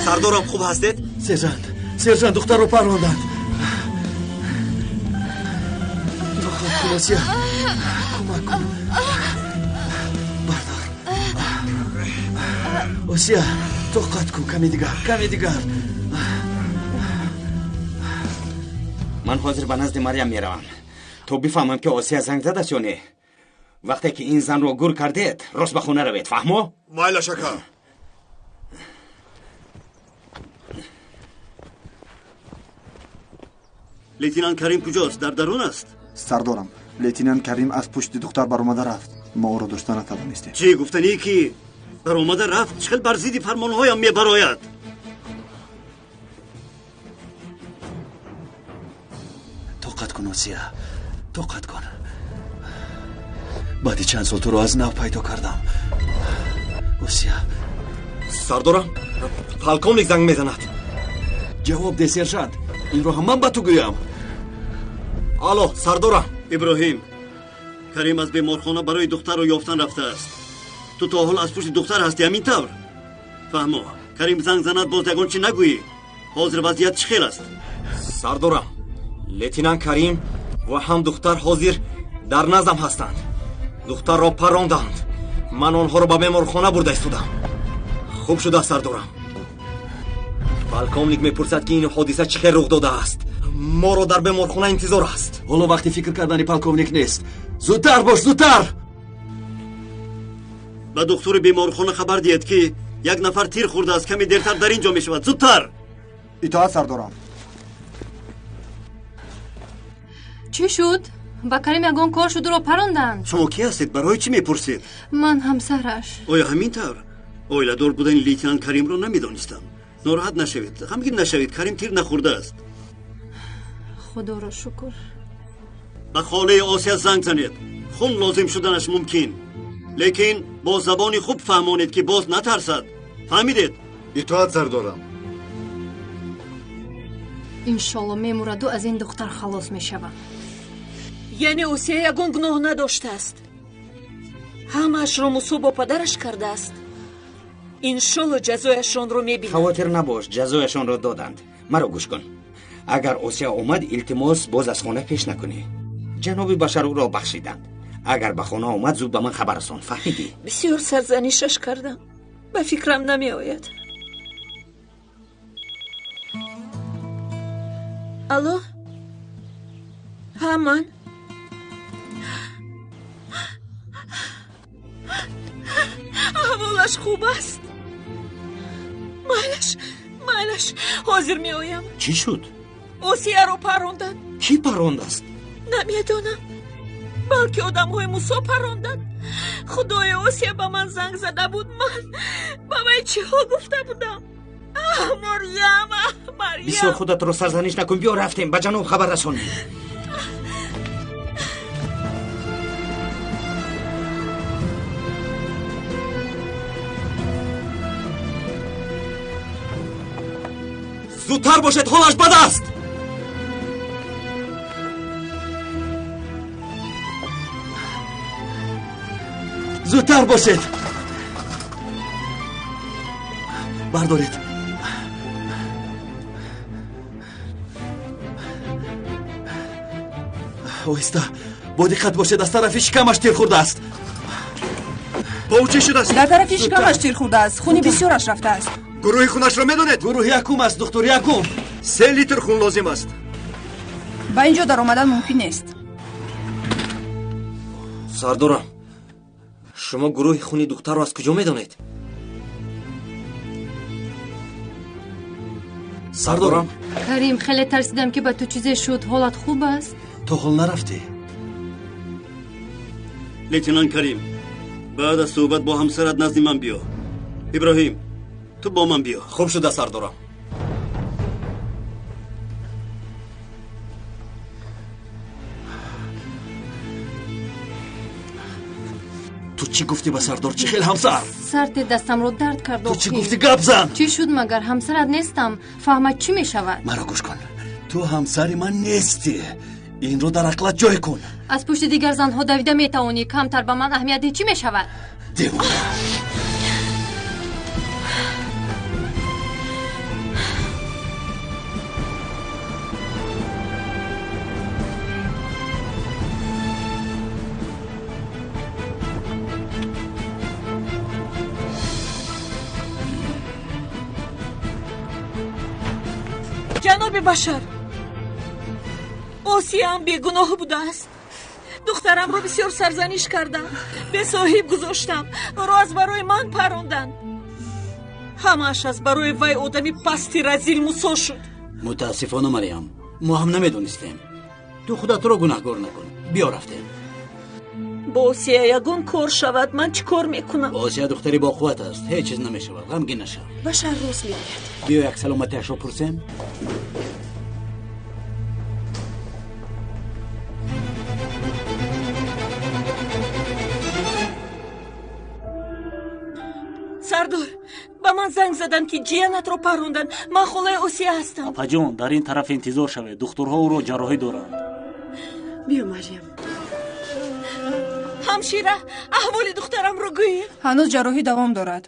сардорам, хуб ҳастед? Сержант, сержант, духтарро парронданд. Тоқат кун, Осия, кӯмак кун. Бардор. Осия, тоқат кун, каме дигар, каме дигар. Ман ҳозир ба назди Марьям меравам то бифаҳмам ки Осия занг задааст ё не. Вақте ки ин занро гур кардед, рост ба хона равед, фаҳмо? Майлаш, ака. Лейтенант Карим куҷост? Дар дарун аст? Сардорам, лейтенант Карим аз пушти духтар баромада рафт. Мо ӯро дошта натавонистем. Чӣ гуфтанӣ ки баромада рафт? Чӣ хел бар зидди фармонҳоям мебарояд? Тоқат кун, Осия, тоқат кун. Баъди чанд сол туро аз нав пайдо кардам. Осия. Сардорам, полковник занг мезанад. Ҷавоб де, сержант. Инро ҳам ман ба ту гӯям. Алло, сардорам. Иброҳим, Карим аз беморхона барои духтарро ёфтан рафтааст. Ту то ҳол аз пушти духтар ҳастӣ, ҳамин тавр? Фаҳмо, Карим занг занад, боз ягон чӣ нагӯӣ. Ҳозир вазъият чӣ хел аст? Сардорам, лейтенант Карим ва ҳам духтар ҳозир дар наздам ҳастанд. Духтарро парронданд. Ман онҳоро ба беморхона бурда истодам. Хуб шудааст, сардорам. Полковник мепурсад ки ин ҳодиса чӣ хел рух додааст. Моро дар беморхона интизор аст. Ҳоло вақти фикр кардани полковник нест. Зудтар бош, зудтар! Ба духтури беморхона хабар диҳед ки як нафар тир хӯрдааст, каме дертар дар ин ҷо мешавад. Зудтар! Итоат, сардорам. Чӣ шуд? Ба Карим ягон кор шуд, ӯро паронданд? Шумо кӣ ҳастед? Барои чӣ мепурсед? Ман ҳамсараш. Оё ҳамин тавр? Оиладор будани лейтенант Каримро намедонистам. Нороҳат нашавед, ғамгин нашавед, Карим тир нахӯрдааст. Худоро шукр. Ба холаи Осия занг занед. Хун лозим шуданаш мумкин, лекин бо забони хуб фаҳмонед ки боз натарсад. Фаҳмидед? Итоат, сардорам. Иншолло мемураду аз ин духтар халос мешавам. Яъне Осия ягон гуноҳ надоштааст. Ҳамаашро Мусо бо падараш кардааст. Иншолло ҷазояшонро мебинам. Хавотир набош, ҷазояшонро доданд. Маро гӯш кун. Агар Осия омад, илтимос боз аз хона пеш накунӣ. Ҷаноби Башар ӯро бахшиданд. Агар ба хона омад, зуд ба ман хабар расон, фаҳмидӣ? Бисёр сарзанишаш кардам, ба фикрам намеояд. Алло, ҳа, ман. Аҳволаш хуб аст. Майлаш, майлаш, ҳозир меоям. Чӣ шуд? Осияро паронданд. Кӣ парондааст? Намедонам, балки одамҳои Мусо паронданд. Худоё, Осия ба ман занг зада буд. Ман ба вай чиҳо гуфта будам? Аҳ, Марьям, аҳ, Марьям. Бисёр худатро сарзаниш накун. Биё рафтем, ба ҷаноб хабар расонем. Зудтар бошед, ҳолаш бад аст. Зудтар бошед, бардоред. Оҳиста, бо диққат бошед, аз тарафи шикамаш тир хӯрдааст. Бо ӯ чӣ шудааст? Дар тарафи шикамаш тир хӯрдааст, хуни бисёраш рафтааст. Гурӯҳи хунашро медонед? Гурӯҳи якум аст, духтур, якум. 3 литр хун лозим аст. Ба ин ҷо даромадан мумкин нест. Сардорам, шумо гурӯҳи хуни духтарро аз куҷо медонед? Сардорам. Карим, хеле тарсидам, ки ба ту чизе шуд. Ҳолат хуб аст? То ҳол нарафтӣ? Лейтенант Карим, баъд аз суҳбат бо ҳамсарат назди ман биё. Иброҳим, ту бо ман биё. Хуб шуда, сардорам. Ту чӣ гуфтӣ ба сардор? Чӣ хел ҳамсар? Сарте дастамро дард кард. Ту чӣ гуфтӣ? Гап зан. Чӣ шуд магар? Ҳамсарат нестам. Фаҳмад чӣ мешавад? Маро гӯш кун, ту ҳамсари ман нестӣ. Инро дар ақлат ҷой кун. Аз пушти дигар занҳо давида метавонӣ. Камтар ба ман аҳамият диҳ, чӣ мешавад? Девона. Ҷаноби Башар, Осияам бегуноҳ будааст. Духтарамро бисёр сарзаниш кардам, бесоҳиб гузоштам, ӯро аз барои ман паронданд. Ҳамааш аз барои вай одами пасти разил Мусо шуд. Мутаассифона, Марьям, мо ҳам намедонистем. Ту худатро гунаҳгор накун. Биё рафтем. Бо Осия ягон кор шавад, ман чӣ кор мекунам? Осия духтари боқувват аст, ҳеҷ чиз намешавад, ғамгин нашав. Башар рост мегӯяд. Биё як саломатиашро пурсем. Сардор, ба ман занг заданд, ки ҷиянатро паронданд. Ман холаи Осия ҳастам. Апаҷон, дар ин тараф интизор шавед, духтурҳо ӯро ҷарроҳӣ доранд. Биё, Марьям. Ҳамшира, аҳволи духтарамро гӯед. Ҳанӯз ҷарроҳӣ давом дорад.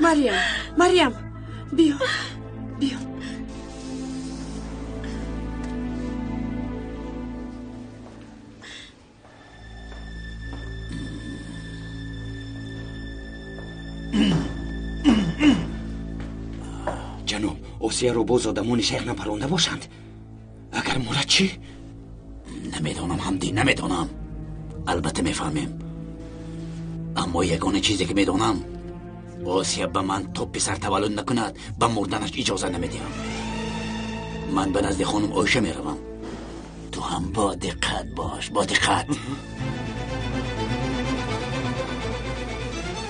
Марьям, Марьям, биё, биё. Ҷаноб, Осияро боз одамони шайх напаронда бошанд. Агар мурад чӣ? Намедонам, Ҳамдӣ, намедонам. Албатта мефаҳмем, аммо ягона чизе ки медонам, Осия ба ман то писар таваллуд накунад, ба мурданаш иҷоза намедиҳам. Ман ба назди хонум Оиша меравам. Ту ҳам бо диққат бош, бо диққат.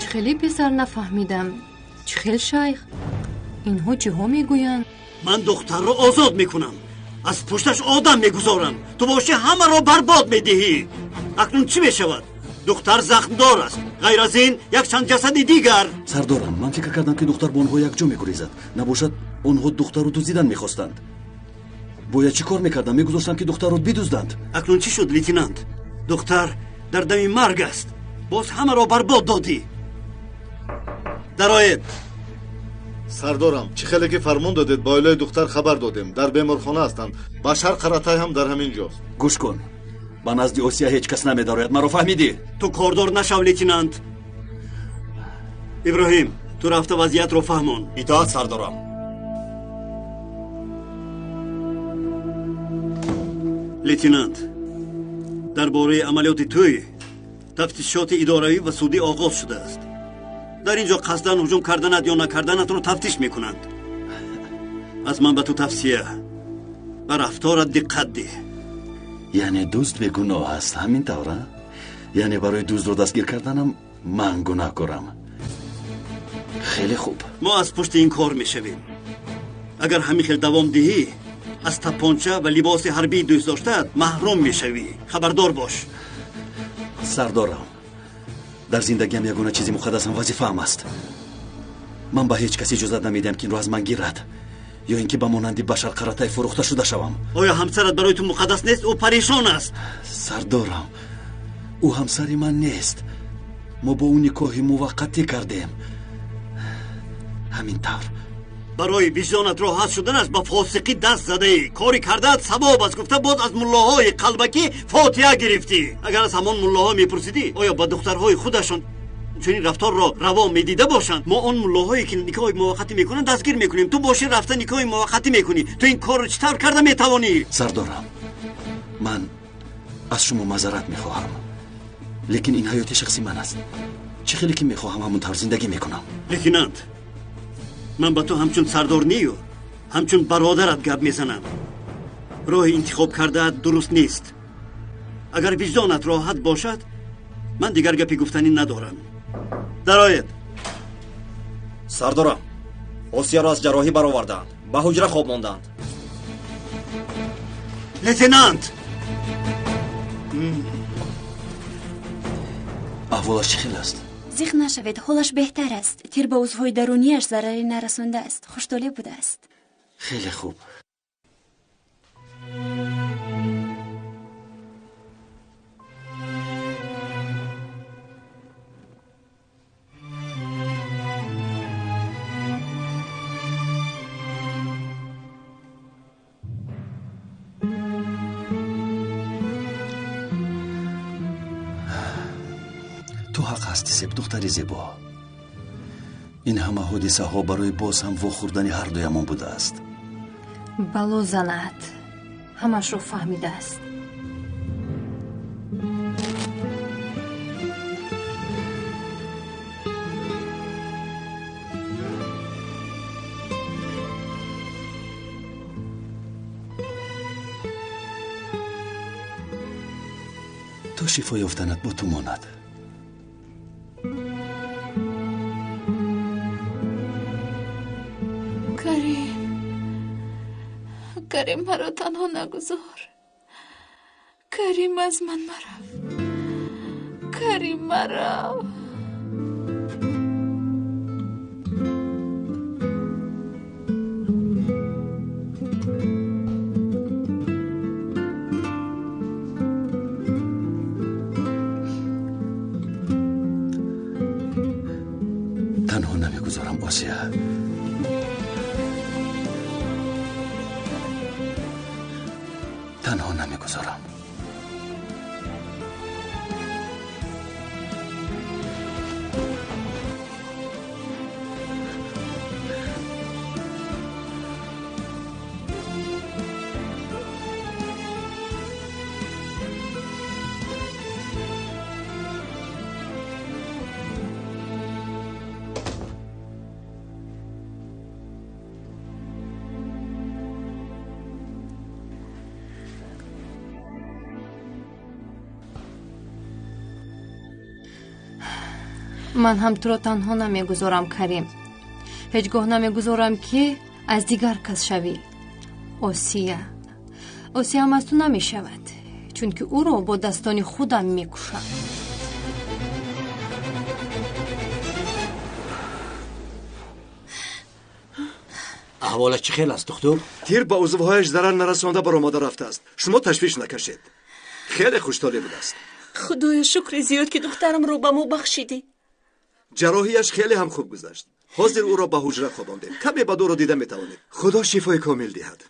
Чӣ хеле писар нафаҳмидам. Чӣ хел шайх? Инҳо чиҳо мегӯянд? Ман духтарро озод мекунам, аз пушташ одам мегузорам. Ту бошӣ ҳамаро барбод медиҳӣ. Акнун чӣ мешавад? Духтар захмдор аст, ғайр аз ин якчанд ҷасади дигар. Сардорам, ман фикр кардам, ки духтар бо онҳо якҷо мегурезад. Набошад, онҳо духтарро дуздидан мехостанд. Бояд чӣ кор мекардам? Мегузоштам, ки духтарро бидузданд. Акнун чӣ шуд, лейтенант? Духтар дар дами марг аст, боз ҳамаро барбод додӣ. Дароед. Сардорам, чӣ хеле ки фармон додед, ба оилаи духтар хабар додем. Дар беморхона ҳастанд. Башар Қаратай ҳам дар ҳамин ҷост. Гӯш кун, ба назди Осия ҳеҷ кас намедарояд. Маро фаҳмидӣ? Ту кордор нашав, лейтенант. Иброҳим, ту рафта вазъиятро фаҳмон. Итоат, сардорам. Лейтенант, дар бораи амалиёти тӯй тафтишоти идоравӣ ва судӣ оғоз шудааст. Дар ин ҷо қасдан ҳуҷум карданат ё накарданатро тафтиш мекунанд. Аз ман ба ту тавсия, ба рафторат диққат деҳ. Яъне дузд бегуноҳ аст, ҳамин тавра? Яъне барои дуздро дастгир карданам ман гунаҳкорам. Хеле хуб. Мо аз пушти ин кор мешавем. Агар ҳамин хел давом диҳӣ, аз тапонча ва либоси ҳарбии дӯстдоштаат маҳрум мешавӣ. Хабардор бош. Сардорам, дар зиндагиам ягона чизи муқаддасам вазифаам аст. Ман ба ҳеҷ кас иҷозат намедиҳам, ки инро аз ман гирад ё ин ки ба монанди Башар Қаратай фурӯхта шуда шавам. Оё ҳамсарат барои ту муқаддас нест? Ӯ парешон аст. Сардорам, ӯ ҳамсари ман нест. Мо бо ӯ никоҳи муваққатӣ кардем. Ҳамин тавр. Барои виҷдонат роҳат шуданаш ба фосиқӣ даст задаӣ. Кори кардаат савоб аст гуфта боз аз муллоҳои қалбакӣ фотиҳа гирифтӣ. Агар аз ҳамон муллоҳо мепурсидӣ, оё ба духтарҳои худашон чунин рафторро раво медида бошанд? Мо он муллоҳое ки никоҳи муваққатӣ мекунанд дастгир мекунем. Ту бошӣ рафта никоҳи муваққатӣ мекунӣ. Ту ин корро чӣ тавр карда метавонӣ? Сардорам, ман аз шумо маъзарат мехоҳам, лекин ин ҳаёти шахси ман аст. Чӣ хеле ки мехоҳам, ҳамон тавр зиндагӣ мекунам. Лейтенант, ман ба ту ҳамчун сардор нею, ҳамчун бародарат гап мезанам. Роҳи интихоб кардаат дуруст нест. Агар виҷдонат роҳат бошад, ман дигар гапи гуфтанӣ надорам. Дароед. Сардорам, Осияро аз ҷарроҳӣ баровардаанд, ба ҳуҷра хоб мондаанд. Лейтенант! Аҳволаш чӣ хел аст? Зиқ нашавед, ҳолаш беҳтар аст. Тир ба узвҳои дарунияш зараре нарасондааст. Хуштолеъ будааст. Хеле хуб. Ту ҳақ ҳастӣ, Себ, духтари зебо. Ин ҳама ҳодисаҳо барои боз ҳам вохӯрдани ҳар дуямон будааст. Бало занат ҳамашро фаҳмидааст. То шифо ёфтанат бо ту монад. Карим, маро танҳо нагузор. Карим, аз ман марав. Карим, марав. Танҳо намегузорам, Осия. Танҳо намегузорам. Ман ҳам туро танҳо намегузорам, Карим. Ҳеҷ гоҳ намегузорам, ки аз дигар кас шавӣ. Осия, Осия ҳам аз ту намешавад, чунки ӯро бо дастони худам мекушам. Аҳволаш чӣ хел аст, духтур? Тир ба узвҳояш зарар нарасонда баромада рафтааст. Шумо ташвиш накашед. Хеле хуштолеъ будааст. Худоё, шукри зиёд, ки духтарамро ба мо бахшидӣ. Ҷарроҳияш хеле ҳам хуб гузашт. Ҳозир ӯро ба ҳуҷра хобондем. Каме баъд ӯро дида метавонед. Худо шифои комил диҳад.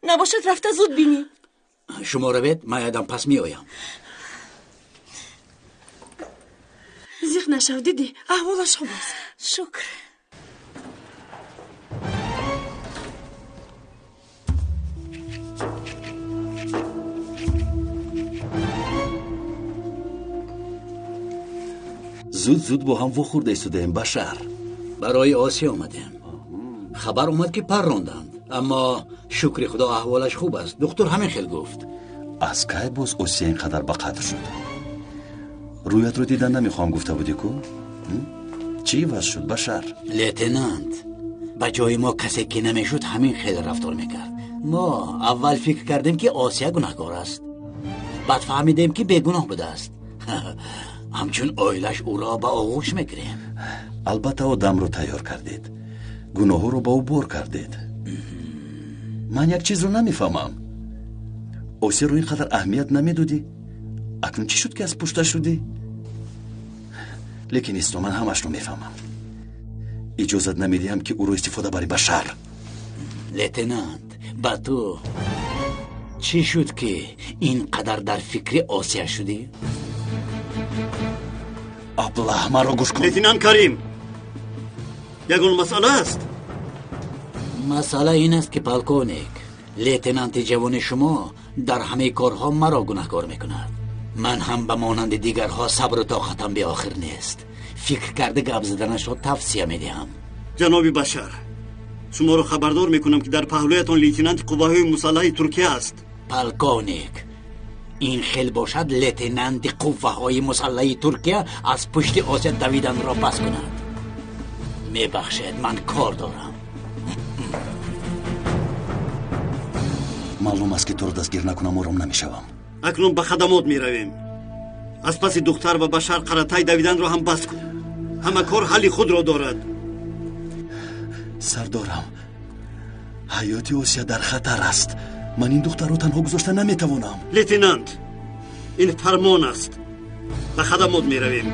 Набошад, рафта зуд бинӣ. Шумо равед, ман ядам пас меоям. Зиқ нашав, дидӣ, аҳволаш хуб аст. Шукр. Зуд зуд бо ҳам вохӯрда истодаем, Башар. Барои Осия омадем. Хабар омад, ки парронданд, аммо шукри Худо, аҳволаш хуб аст. Духтур ҳамин хел гуфт. Аз кай боз Осия ин қадар ба қадр шуд? Рӯятро дидан намехоҳам гуфта будӣ ку? Чӣ иваз шуд, Башар? Лейтенант, ба ҷои мо касе ки намешуд, ҳамин хел рафтор мекард. Мо аввал фикр кардем, ки Осия гунаҳкор аст, баъд фаҳмидем, ки бегуноҳ будааст. Ҳамчун оилаш ӯро ба оғӯш мегирем. Албатта, одамро тайёр кардед, гуноҳҳоро ба ӯ бор кардед. Ман як чизро намефаҳмам. Осияро ин қадар аҳамият намедодӣ, акнун чӣ шуд, ки аз пушта шудӣ? Лекин исто, ман ҳамашро мефаҳмам. Иҷозат намедиҳам, ки ӯро истифода бари, Башар. Лейтенант, ба ту чӣ шуд, ки ин қадар дар фикри Осия шудӣ? Аблаҳ, маро гӯш кун. Лейтенант Карим, ягон масъала аст? Масъала ин аст, ки полковник, лейтенанти ҷавони шумо дар ҳамаи корҳо маро гунаҳкор мекунад. Ман ҳам ба монанди дигарҳо сабру тоқатам беохир нест. Фикр карда гап заданашро тавсия медиҳам. Ҷаноби Башар, шуморо хабардор мекунам, ки дар паҳлӯятон лейтенанти қувваҳои мусаллаҳи Туркия аст. Полковник, ин хел бошад, лейтенанти қувваҳои мусаллаҳи Туркия аз пушти Осия давиданро бас кунад. Мебахшед, ман кор дорам. Маълум аст, ки туро дастгир накунам, ором намешавам. Акнун ба хадамот меравем. Аз паси духтар ва Башар Қаратай давиданро ҳам бас кун. Ҳама кор ҳалли худро дорад. Сардорам, ҳаёти Осия дар хатар аст. Ман ин духтарро танҳо гузошта наметавонам. Лейтенант, ин фармон аст. Ба хадамот меравем.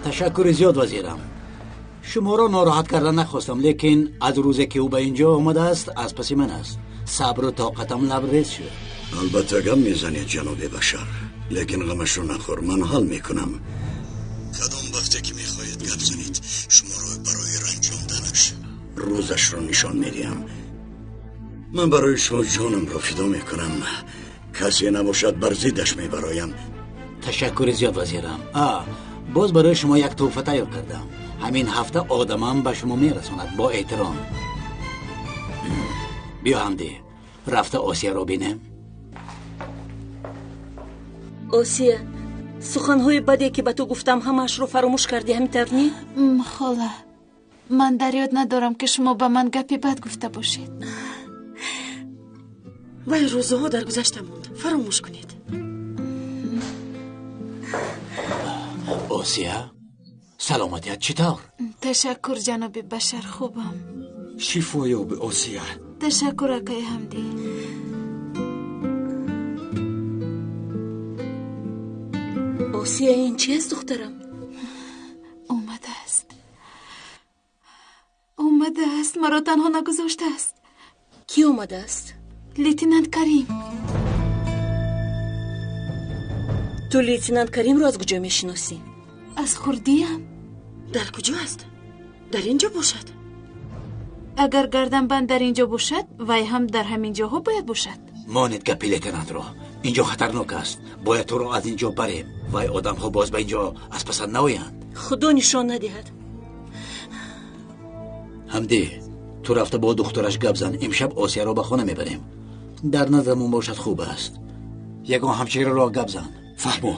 Ташаккури зиёд, вазирам. Шуморо нороҳат кардан нахостам, лекин аз рӯзе ки ӯ ба инҷо омадааст, аз паси ман аст. Сабру тоқатам лабрез шуд. Албатта, гап мезанед, ҷаноби Башар, лекин ғамашро нахӯр, ман ҳал мекунам. Кадом вақте ки мехоҳед гап занед, шуморо барои ранҷонданаш рӯзашро нишон медиҳам. Ман барои шумо ҷонамро фидо мекунам. Касе набошад, бар зиддаш мебароям. Ташаккури зиёд, вазирам. А боз барои шумо як тӯҳфа тайёр кардам. Ҳамин ҳафта одамам ба шумо мерасонад. Бо эҳтиром. Биё, Ҳамдӣ, рафта Осияро бинем. Осия, суханҳои баде, ки ба ту гуфтам, ҳамаашро фаромӯш кардӣ, ҳамин тавр не? Хола, ман дар ёд надорам, ки шумо ба ман гапи бад гуфта бошед. Вай рӯзҳо дар гузашта монд, фаромӯш кунед. Осия, саломатият чӣ тавр? Ташаккур, ҷаноби Башар, хубам. Шифо ёб, Осия. Ташаккур, акаи Ҳамдӣ. Осия, ин чи аст, духтарам? Омадааст, омадааст, маро танҳо нагузоштааст. Кӣ омадааст? Лейтенант Карим. Ту лейтенант Каримро аз куҷо мешиносӣ? Аз хурдиям. Дар куҷо аст? Дар ин ҷо бошад. Агар гарданбанд дар ин ҷо бошад, вай ҳам дар ҳамин ҷоҳо бояд бошад. Монед гапи лейтенантро. Инҷо хатарнок аст, бояд туро аз ин ҷо барем. Вай одамҳо боз ба ин ҷо аз пасат наоянд. Худо нишон надиҳад. Ҳамдӣ, ту рафта бо духтараш гап зан. Имшаб Осияро ба хона мебарем. Дар назармон бошад, хуб аст. Ягон ҳамшираро гап зан. Фаҳмо.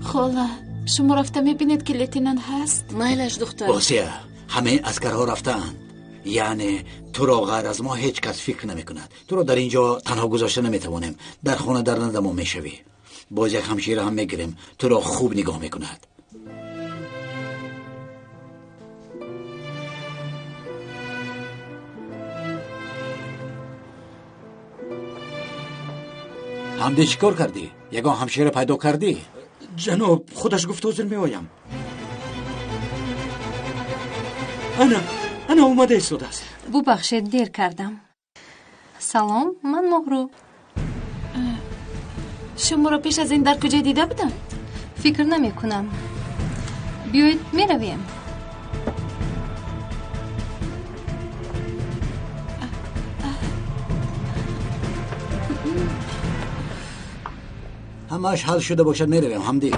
Хола, шумо рафта мебинед, ки лейтенант ҳаст? Майлаш, духтар. Осия, ҳамаи аскарҳо рафтаанд, яъне туро ғайр аз мо ҳеҷ кас фикр намекунад. Туро дар ин ҷо танҳо гузошта наметавонем. Дар хона дар назамон мешавӣ. Боз як ҳамшира ҳам мегирем, туро хуб нигоҳ мекунад. Ҳамде чӣ кор кардӣ? Ягон ҳамшира пайдо кардӣ? Ҷаноб, худаш гуфт ҳозир меоям. Ана, ана омада истодааст. Бубахшед, дер кардам. Салом, ман Моҳрӯ. Шуморо пеш аз ин дар куҷо дида будам? Фикр намекунам. Биёед меравем. Ҳамааш ҳал шуда бошад, меравем, ҳамдӣ.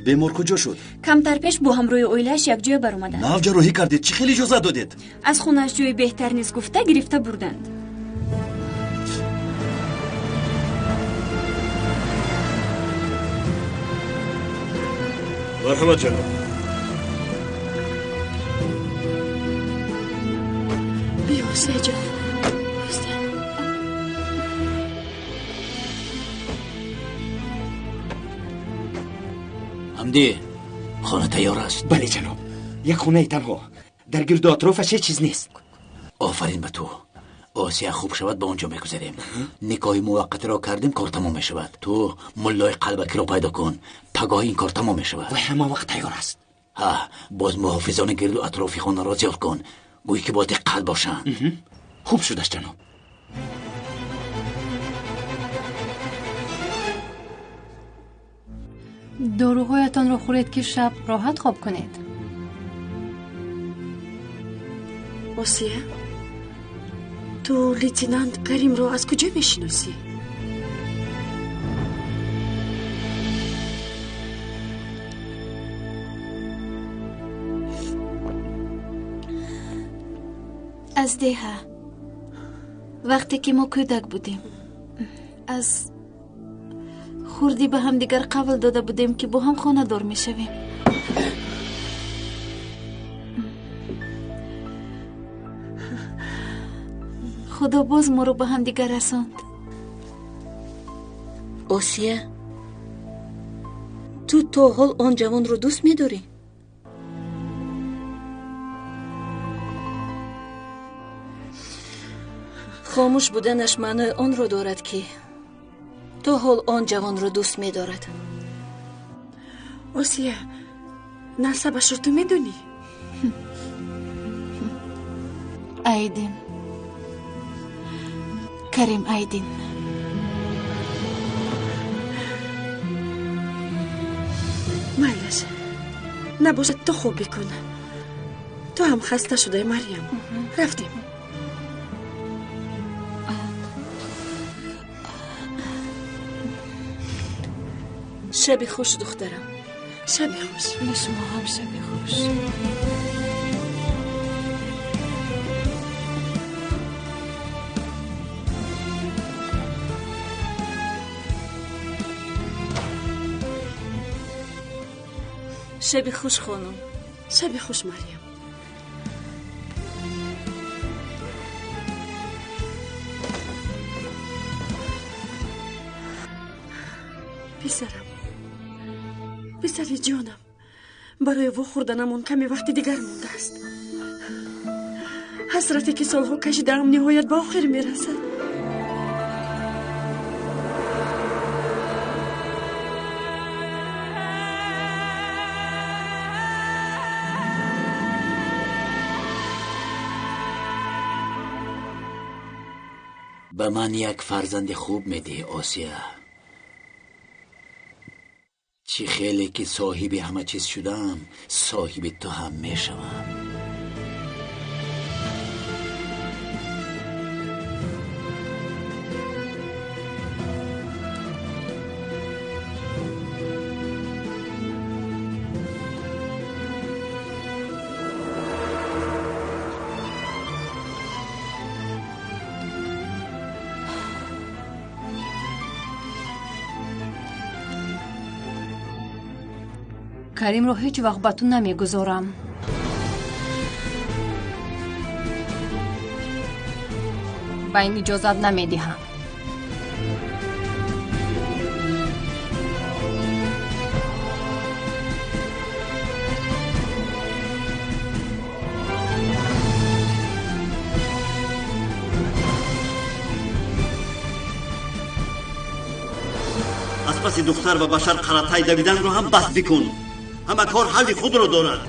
Бемор куҷо шуд? Камтар пеш бо ҳамроҳи оилааш якҷоя баромаданд. Нав ҷарроҳӣ кардед, чӣ хел иҷозат додед? Аз хонааш ҷои беҳтар низ гуфта гирифта бурданд. Марҳамат, ҷаноб. Биё, Осияҷон. Ҳамдӣ, хона тайёр аст? Бале, ҷаноб. Як хонаи танҳо. Дар гирду атрофаш ҳеҷ чиз нест. Офарин ба ту. Осия хуб шавад, ба он ҷо мегузарем. Никоҳи муваққатиро кардем, кор тамом мешавад. Ту муллои қалбакиро пайдо кун. Пагоҳ ин кор тамом мешавад. Вай ҳама вақт тайёр аст. Ҳа, боз муҳофизони гирду атрофи хонаро зиёд кун. Гӯй ки бо диққат бошанд. Хуб шудааст, ҷаноб. Доруҳоятонро хӯред, ки шаб роҳат хоб кунед. Осия, ту лейтенант Каримро аз куҷо мешиносӣ? Аз деҳа. Вақте ки мо кӯдак будем, аз хурдӣ ба ҳамдигар қавл дода будем, ки бо ҳам хонадор мешавем. Худо боз моро ба ҳамдигар расонд. Осия, ту то ҳол он ҷавонро дӯст медорӣ? Хомӯш буданаш маънои онро дорад, ки то ҳол он ҷавонро дӯст медорад. Осия, насабашро ту медонӣ? Айдин. Карим Айдин. Майлаш, набошад, ту хоб бикун. Ту ҳам хаста шудаи, Марьям. Рафтем. Шаби хуш, духтарам. Шаби хуш. Ба шумо ҳам шаби хуш. Шаби хуш, хонум. Шаби хуш, Марьям. Писарам, писари ҷонам, барои вохӯрданамон каме вақти дигар мондааст. Ҳасрате ки солҳо кашидаам ниҳоят ба охир мерасад. Ба ман як фарзанди хуб медиҳӣ, Осия. Чӣ хеле ки соҳиби ҳама чиз шудам, соҳиби ту ҳам мешавам. Каримро ҳеҷ вақт ба ту намегузорам. Ба ин иҷозат намедиҳам. Аз паси духтар ва Башар Қаратай давиданро ҳам бас бикун. Ҳама кор ҳалли худро дорад.